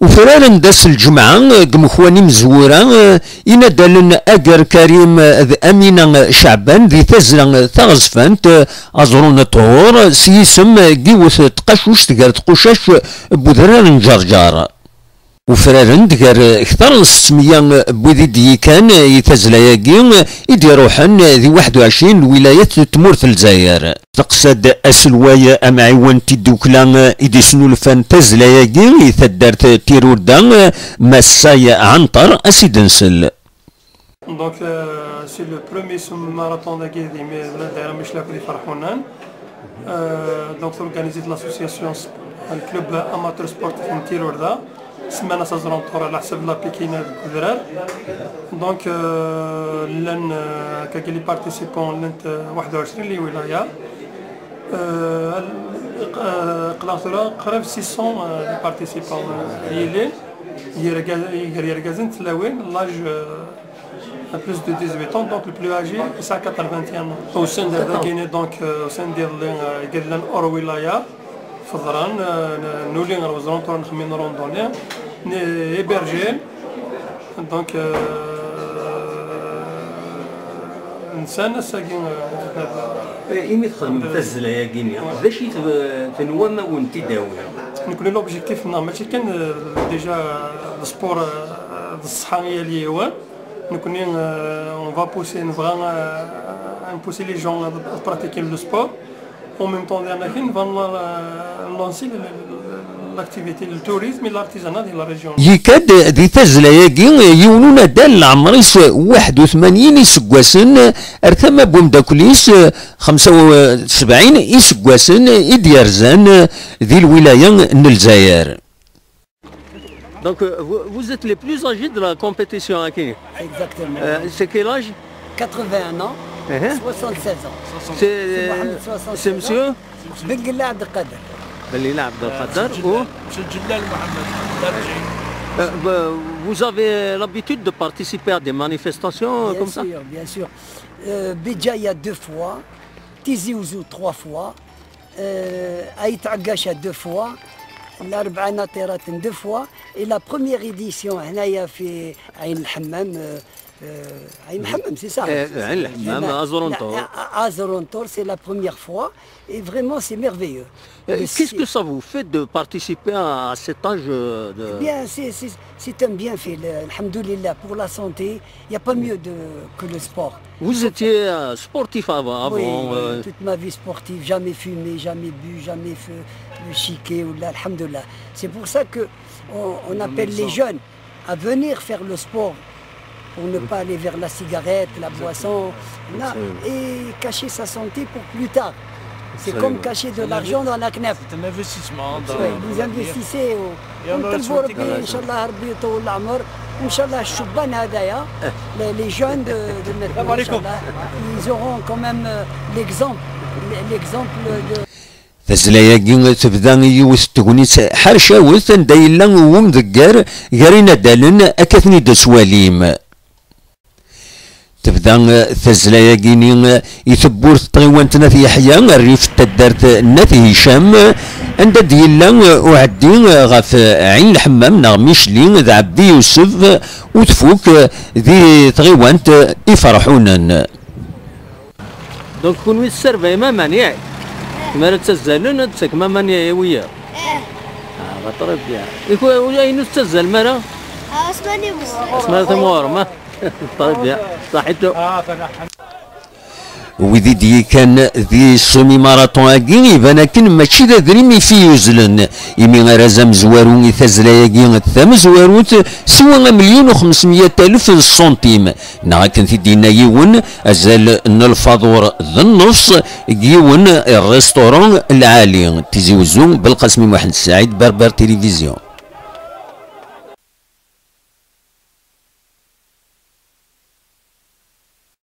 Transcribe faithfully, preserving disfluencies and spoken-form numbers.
Ufraren-d ass n lǧemɛa deg umekwan imezwura, eh, inadalen Agar Karim d Amina Caɛban di tazzla taɣezfant, eh, aẓru n ṭhur s yisem n yiwet n tqacuct gar tqucac n wedrar n Ǧerǧer. Ufraren-d gar kter n settmeyya n wid i d-yekkan i tazzla-agi i d-iruḥen di waḥed u ɛecrin n lwilayat n tmurt n Lezzayer. Teqsa-d aselway amɛiwen n tiddukla i d-isnulfan tazzla-agi i taddart Tirurda, Massay Ɛenṭer, a s-id-nsel. Donc, euh, c'est le premier semi-marathon dagi di mi-, la daira Miclak di Ferḥunan. Euh, donc, organisé de l'association sp-, le club amateur sportif n Tirurda. Semaine à Sazran Torah, la Sebla Pikina de Kudrer. Donc, euh, l'un, euh, quelques participants, l'un, euh, واحد وعشرين les wilayas. Euh, euh, قلعت له قريب six cents, euh, les participants, euh, يلين. يرقز-، يرقزن تلاوين، l'âge, euh, plus de dix-huit ans, donc le plus âgé, c'est à quatre-vingt-un ans. Au sein de la Guinée, donc, euh, au sein de l'île, euh, Orwilaya, Fadran, euh, nous, les Randonneurs, nous, hébergés. Donc, euh, نسان الساقي، آه، هذا. إيه، إمي تخدم في الزلايا كينيا. Ouais. ذا شي تب-، تنوى ما ونتي داوي. نكون l'objectif، non، ماشي كان، آه، déjà le sport، آه، الصحة هي اللي هو. نكون، آه، on va pousser، نبغى، آه، نبوسي les gens à pratiquer le sport. En même temps, ديالنا كاين، نبغى نلونسي l'activité, le tourisme et l'artisanat de la région. Yekka-d di tazzla-agi yiwen unadal leɛmer-is waḥed u tmanyin iseggasen ar tama n wemdakel-is, xemsa u sebɛin iseggasen i d-yerzan di lwilaya n Lezzayer. Donc, euh, vous, vous êtes les plus âgés de la compétition, hein, qui... Exactement. Euh, c'est quel âge? Quatre-vingt-un ans, uh-huh, soixante-seize ans. C'est, c'est Mohamed, soixante-seize ans. C'est monsieur? Belila Abdelkader. Belila Abdelkader, euh, ou? Monsieur Jalal Mohamed, d'Alger. Euh, vous, vous avez l'habitude de participer à des manifestations, euh, comme ça? Bien sûr, bien sûr. Euh, Béjaïa deux fois, Tizi Ouzou trois fois, euh, Aït Agasha deux fois, l'Arba'a Natirat deux fois, et la première édition, هنايا في عين الحمام, euh, euh, عين الحمام, c'est ça? Euh, عين الحمام, à Azrontor. À, à, à Azrontor, c'est la première fois, et vraiment, c'est merveilleux. Euh, qu'est-ce que ça vous fait de participer à, à cet âge, euh, de... Eh bien, c'est, c'est, c'est un bienfait, le, الحمد لله, pour la santé, il n'y a pas mieux de, que le sport. Vous étiez, euh, sportif avant, oui, avant, euh, toute ma vie sportive, jamais fumé, jamais bu, jamais fait le chiquet, ou là, الحمد لله. C'est pour ça que on, on appelle les jeunes à venir faire le sport pour ne pas aller vers la cigarette, la boisson, là, et cacher sa santé pour plus tard. C'est comme cacher de l'argent dans la knapes. C'est un investissement dans l'avenir. Oui, vous investissez au, ونطلبوا ربي إن شاء الله ربي يطول العمر، وإن شاء الله الشبان هذايا, les, les jeunes de, de maintenant, إن شاء الله, ils auront quand même, euh, l'exemple, l'exemple de... Tazzla-agi tebda i yiwet n tegnit ḥercawet anda yella umdegger gar inadalen, akka ad ten-id-aswalim. Tebda, eh, tazzla-agi-ni, eh, i tewwurt n tɣiwant n At Yeḥya, rrif n taddart n At Hicam, anda d-yella, eh, uɛeddi, eh, ɣef, eh, Ɛin Lḥemmam neɣ Micli d Ɛebdi Yusef, eh, u tfuk, eh, di tɣiwant, eh, Iferḥunen. Donc, kunwi tessarbem aman, yaɛ? Mi ara ttazzalen, ad d-takem aman, yaɛ, wiya? Ah, bah, très bien. I ku-, ayen ur tettazzalem ara? Ah, Asmani Mor. Asmani Mor, ma? Très bien. Saḥit. Wid i d-yekkan di semi-marathon-agi, iban akken mačči d adrim i fi yuzlen, imi arraz amezwaru i tazzla-agi tamezwarut, siwa amelyun u xemsmeyya alef n ṣṣuntim, neɣ akken t-id-yenna yiwen, azal n lfaḍur d nnefṣ deg yiwen n restaurant lɛali. Tizi Wezzu, Belqasmi Muḥend Saɛid, Berber Télévision.